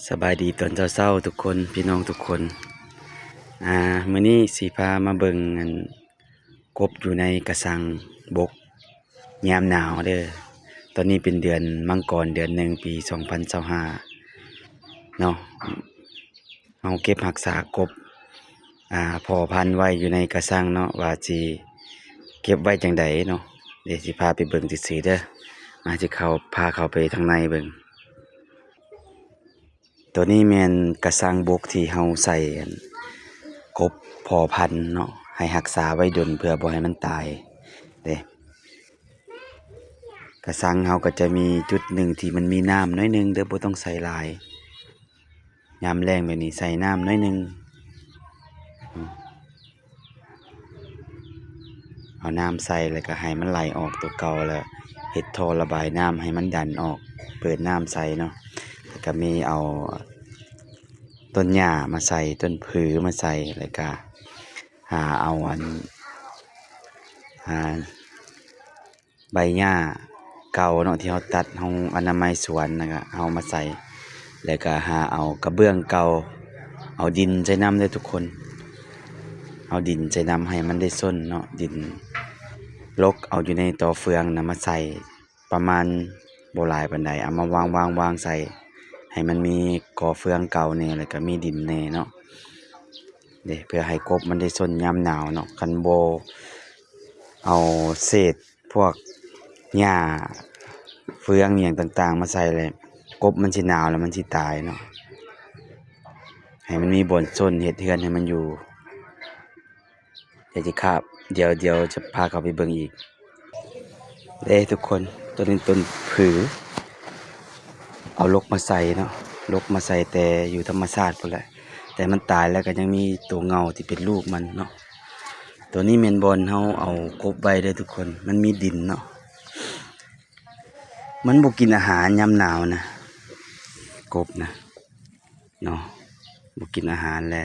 ສະບາຍດີຕອນເຊົ້າໆ ທຸກຄົນ ພີ່ນ້ອງທຸກຄົນ. ອາ ມື້ນີ້ຊິພາມາເບິ່ງອັນ ກົບຢູ່ໃນກະຊັງບົກຍາມໜາວເດີ. ຕອນນີ້ເປັນເດືອນມັງກອນ ເດືອນໜຶ່ງ ປີສອງພັນຊາວຫ້າເນາະ. ເຮົາເກັບຮັກສາກົບ ອາ ພໍພັນໄວ້ຢູ່ໃນກະຊັງເນາະ ວ່າຊິເກັບໄວ້ຈັ່ງໃດເນາະ. ດຽວຊິພາໄປເບິ່ງຊື່ໆເດີ. ມາ ຊິເຂົ້າ ພາເຂົ້າໄປທາງໃນເບິ່ງ. ໂຕນີ້ແມ່ນກະຊັງບົກທີ່ເຮົາໃສ່ອັນ ກົບພໍພັນເນາະ ໃຫ້ຮັກສາໄວ້ດົນ ເພື່ອບໍ່ໃຫ້ມັນຕາຍເດ້. ກະຊັງເຮົາກໍຈະມີຈຸດໜຶ່ງທີ່ມັນມີນ້ຳໜ້ອຍໜຶ່ງເດີ ບໍ່ຕ້ອງໃສ່ຫຼາຍ. ຍາມແລ້ງແບບນີ້ໃສ່ນ້ຳໜ້ອຍໜຶ່ງ. ເອົານ້ຳໃສ່ ແລ້ວກໍໃຫ້ມັນໄຫຼອອກຕົວເກົ່າ ແລ້ວເຮັດທໍ່ລະບາຍນ້ຳໃຫ້ມັນດັນອອກ ເປີດນ້ຳໃສ່ເນາະ. ແລ້ວກໍມີເອົາຕົ້ນຫຍ້າມາໃສ່ ຕົ້ນຜືມາໃສ່ ແລ້ວກໍຫາເອົາອັນ ຫາ ໃບຫຍ້າເກົ່າເນາະ ທີ່ເຮົາຕັດ ເຮົາອະນາໄມສວນ ແລ້ວກະເອົາມາໃສ່ ແລ້ວກະຫາເອົາກະເບື້ອງເກົ່າ ເອົາດິນໃສ່ນຳເດີທຸກຄົນ. ເອົາດິນໃສ່ນຳໃຫ້ມັນໄດ້ຊົນເນາະ ດິນ ຫຼົກເອົາຢູ່ໃນຕໍເຟືອງນະມາໃສ່ ປະມານບໍ່ຫຼາຍປານໃດ ເອົາມາວາງໆໆໃສ່ ໃຫ້ມັນມີກໍເຟືອງເກົ່າແດ່ ແລ້ວກະມີດິນແດ່ເນາະ ເດ້ ເພື່ອໃຫ້ກົບມັນໄດ້ຊົນຍາມໜາວເນາະ. ຄັນບໍ່ເອົາເສດ ພວກຫຍ້າເຟືອງອີ່ຫຍັງຕ່າງໆມາໃສ່ແລ້ວ ກົບມັນຊິໜາວແລ້ວມັນຊິຕາຍເນາະ. ໃຫ້ມັນມີບ່ອນຊົນ ເຮັດເຮືອນໃຫ້ມັນຢູ່. ດຽວຈະຄາບ ດຽວ ດຽວຈະພາເຂົ້າໄປເບິ່ງອີກເດ້ທຸກຄົນ. ໂຕນີ້ຕົ້ນຜື ເອົາຫຼົກມາໃສ່ເນາະ ຫຼົກມາໃສ່ແຕ່ຢູ່ທຳມະຊາດພຸ້ນແຫຼະ ແຕ່ມັນຕາຍແລ້ວກໍຍັງມີໂຕເຫງົ່າທີ່ເປັນລູກມັນເນາະ. ໂຕນີ້ແມ່ນບ່ອນເຮົາເອົາກົບໄວ້ເດີທຸກຄົນ ມັນມີດິນເນາະ. ມັນບໍ່ກິນອາຫານຍາມໜາວນະ ກົບນະເນາະ ບໍ່ກິນອາຫານ ແລະ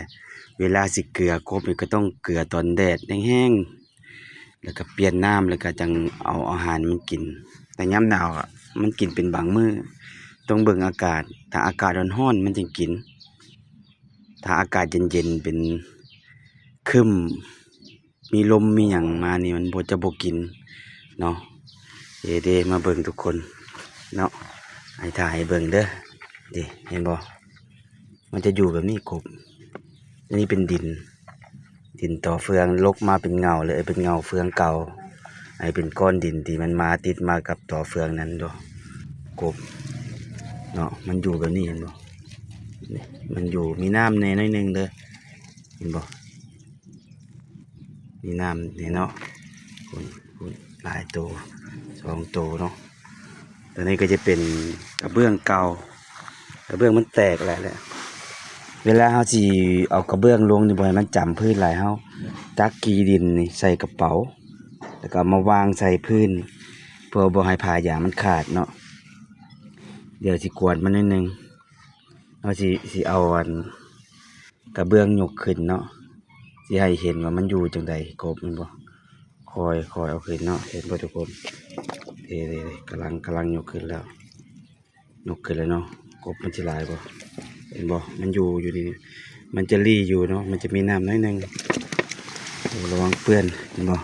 ເວລາຊິເກືອກົບນີ້ກໍຕ້ອງເກືອຕອນແດດແຮງໆ ແລ້ວກໍປ່ຽນນ້ຳ ແລ້ວກໍຈັ່ງເອົາອາຫານມັນກິນ. ແຕ່ຍາມໜາວອະ ມັນກິນເປັນບາງມື້ ຕ້ອງເບິ່ງອາກາດ. ຖ້າອາກາດຮ້ອນໆ ມັນຈຶ່ງກິນ. ຖ້າອາກາດເຢັນໆ ເປັນຄຶ້ມ ມີລົມມີຫຍັງມານີ້ ມັນບໍ່ ຈະບໍ່ກິນເນາະ. ເດ້ໆ ມາເບິ່ງທຸກຄົນເນາະ ໃຫ້ຖ່າຍໃຫ້ເບິ່ງເດີ. ເດ້ ເຫັນບໍ່ ມັນຈະຢູ່ແບບນີ້ກົບ. ອັນນີ້ເປັນດິນ ດິນຕໍ່ເຟືອງ ຫຼົກມາເປັນເຫງົ່າເລີຍ ເປັນເຫງົ່າເຟືອງເກົ່າ ໃຫ້ເປັນກ້ອນດິນທີ່ມັນມາຕິດມາກັບຕໍ່ເຟືອງນັ້ນເນາະ ກົບເນາະ. ມັນຢູ່ແບບນີ້ ເຫັນບໍ່ ນີ້ ມັນຢູ່ ມີນ້ຳແດ່ໜ້ອຍໜຶ່ງເດີ ເຫັນບໍ່ ມີນ້ຳແດ່ເນາະ. ພຸ້ນ ພຸ້ນ ຫຼາຍໂຕ ສອງໂຕເນາະ. ຕົວນີ້ກໍຈະເປັນກະເບື້ອງເກົ່າ ກະເບື້ອງມັນແຕກແຫຼະ ແລະ ເວລາເຮົາຊິເອົາກະເບື້ອງລົງນີ້ ບໍ່ໃຫ້ມັນຈຳພື້ນຫຼາຍ ເຮົາຕັກຂີ້ດິນນີ້ໃສ່ກະເປົາ ແລ້ວກໍເອົາມາວາງໃສ່ພື້ນ ເພື່ອບໍ່ໃຫ້ຜ້າຢາງມັນຂາດເນາະ. ດຽວຊິກວາດມັນໜ້ອຍໜຶ່ງ ເຮົາຊິ ຊິເອົາອັນ ກະເບື້ອງຍົກຂຶ້ນເນາະ ຊິໃຫ້ເຫັນວ່າມັນຢູ່ຈັ່ງໃດ ກົບ ເຫັນບໍ່ ຄ່ອຍໆເອົາຂຶ້ນເນາະ. ເຫັນບໍ່ທຸກຄົນ ເດ້ໆໆ ກຳລັງ ກຳລັງຍົກຂຶ້ນແລ້ວ ຍົກຂຶ້ນແລ້ວເນາະ. ກົບມັນຊິຫຼາຍບໍ່ ເຫັນບໍ່ ມັນຢູ່ ຢູ່ນີ້ ມັນຈະລີ້ຢູ່ເນາະ ມັນຈະມີນ້ຳໜ້ອຍໜຶ່ງ. ໂອ້ ລະວັງເປື້ອນ ເຫັນບໍ່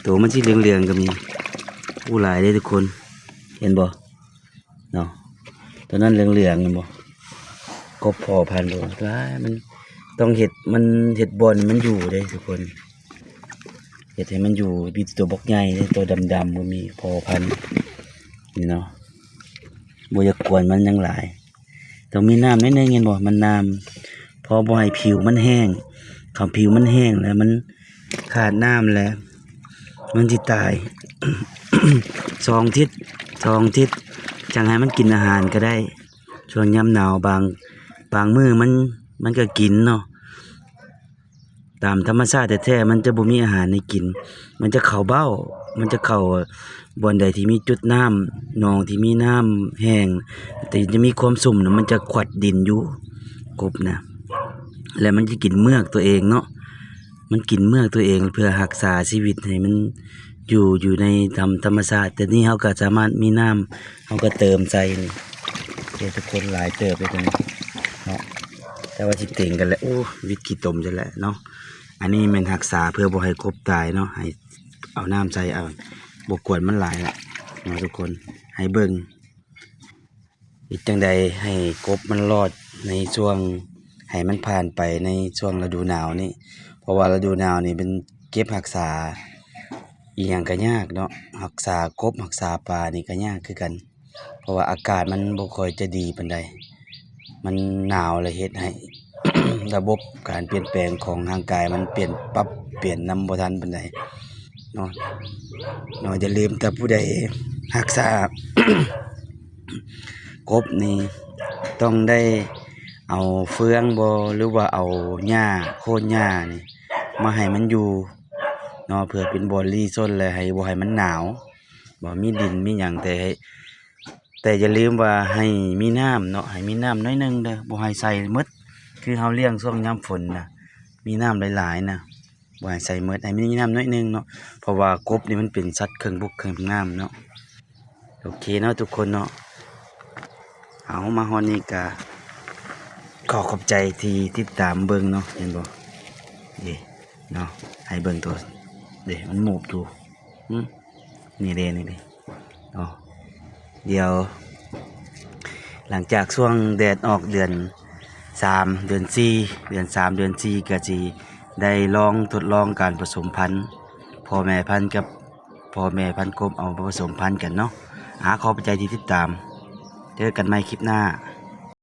ໂຕມັນສີເຫຼືອງໆກໍມີ. ໂອ້ ຫຼາຍເດ້ທຸກຄົນ ເຫັນບໍ່ ເນາະ ຕົວນັ້ນເຫຼືອງໆ ເຫັນບໍ່ ກົບພໍພັນບໍ່ ຫຼາຍ. ມັນຕ້ອງເຮັດ ມັນເຮັດບ່ອນໃຫ້ມັນຢູ່ເດ້ທຸກຄົນ ເຮັດໃຫ້ມັນຢູ່ ມີແຕ່ຕົວບັກໃຫຍ່ເດ້ ຕົວດຳໆ ບໍ່ມີພໍພັນ ນີ້ເນາະ. ບໍ່ຢາກກວນມັນຫຍັງຫຼາຍ ຕ້ອງມີນ້ຳໜ້ອຍໜຶ່ງ ເຫັນບໍ່ ມັນນ້ຳ ພໍບໍ່ໃຫ້ຜິວມັນແຫ້ງ. ຄັນຜິວມັນແຫ້ງແລ້ວ ມັນຂາດນ້ຳແລ້ວ ມັນຊິຕາຍ ສອງທິດ ສອງທິດ ຈັ່ງໃຫ້ມັນກິນອາຫານກໍໄດ້. ຊ່ວງຍາມໜາວ ບາງ ບາງມື້ມັນ ມັນກໍກິນເນາະ. ຕາມທຳມະຊາດແທ້ໆ ມັນຈະບໍ່ມີອາຫານໃຫ້ກິນ ມັນຈະເຂົ້າເບົ້າ ມັນຈະເຂົ້າບ່ອນໃດທີ່ມີຈຸດນ້ຳ ໜອງທີ່ມີນ້ຳແຫ້ງ ທີ່ຈະມີຄວາມຊຸ່ມນະ ມັນຈະຂວັດດິນຢູ່ ກົບນະ ແລະ ມັນຈະກິນເມືອກຕົວເອງເນາະ. ມັນກິນເມືອກຕົວເອງເພື່ອຮັກສາຊີວິດໃຫ້ມັນຢູ່ ຢູ່ໃນທຳ ທຳມະຊາດ. ແຕ່ນີ້ເຮົາກໍສາມາດມີນ້ຳ ເຮົາກໍເຕີມໃສ່ນີ້ ເດ້ທຸກຄົນ ຫຼາຍເຕີບເດ້ຕົວນີ້ ເນາະ ແຕ່ວ່າຊິເຕັງກັນແຫຼະ. ໂອ້ ວິດຂີ້ຕົມຊັ້ນແຫຼະເນາະ. ອັນນີ້ແມ່ນຮັກສາເພື່ອບໍ່ໃຫ້ກົບຕາຍເນາະ ໃຫ້ເອົານ້ຳໃສ່ ເອົາ ບໍ່ກວນມັນຫຼາຍລະເນາະທຸກຄົນ. ໃຫ້ເບິ່ງ ເຮັດຈັ່ງໃດໃຫ້ກົບມັນລອດໃນຊ່ວງ ໃຫ້ມັນຜ່ານໄປໃນຊ່ວງລະດູໜາວນີ້ ເພາະວ່າລະດູໜາວນີ້ເປັນເກັບຮັກສາອີ່ຫຍັງກະຍາກເນາະ ຮັກສາກົບ ຮັກສາປານີ້ກະຍາກຄືກັນ ເພາະວ່າອາກາດມັນບໍ່ຄ່ອຍຈະດີປານໃດ ມັນໜາວ ແລະ ເຮັດໃຫ້ ລະບົບການປ່ຽນແປງຂອງຮ່າງກາຍມັນປ່ຽນ ປັບປ່ຽນນຳບໍ່ທັນປານໃດເນາະ ເນາະ. ຢ່າລືມ ຖ້າຜູ້ໃດຮັກສາ ກົບນີ້ຕ້ອງໄດ້ເອົາເຟືອງບໍ ຫຼືວ່າເອົາຫຍ້າ ໂຄນຫຍ້ານີ້ມາໃຫ້ມັນຢູ່ເນາະ ເພື່ອເປັນບ່ອນລີ້ຊົນ ແລະ ໃຫ້ບໍ່ໃຫ້ມັນໜາວ ບໍ່ມີດິນມີຫຍັງ ແຕ່ໃຫ້ ແຕ່ຢ່າລືມວ່າໃຫ້ມີນ້ຳເນາະ ໃຫ້ມີນ້ຳໜ້ອຍໜຶ່ງເດີ້ ບໍ່ໃຫ້ໃສ່ໝົດ ຄືເຮົາລ້ຽງຊ່ວງຍາມຝົນນະ ມີນ້ຳຫຼາຍໆນະ ບໍ່ໃຫ້ໃສ່ໝົດ ໃຫ້ມີນ້ຳໜ້ອຍໜຶ່ງເນາະ ເພາະວ່າກົບນີ້ມັນເປັນສັດເຄິ່ງບົກເຄິ່ງນ້ຳເນາະ. ໂອເຄເນາະທຸກຄົນເນາະ ເອົາ ມາຮອດນີ້ກະຂໍຂອບໃຈທີ່ຕິດຕາມເບິ່ງເນາະ ເຫັນບໍ່ ເດ້ເນາະ ໃຫ້ເບິ່ງໂຕ ເດ້ ມັນໝູບຢູ່ ຫຶ ນີ້ເດ້ ນີ້ເດ້ ເນາະ. ດຽວຫຼັງຈາກຊ່ວງແດດອອກເດືອນສາມ ເດືອນສີ່ ເດືອນສາມ ເດືອນສີ່ ກະຊິໄດ້ລອງທົດລອງການປະສົມພັນພໍ່ແມ່ພັນກັບພໍ່ແມ່ພັນກົບ ເອົາມາປະສົມພັນກັນເນາະ. ອາ ຂອບໃຈທີ່ຕິດຕາມ ເຈີກັນໃໝ່ຄລິບໜ້າ.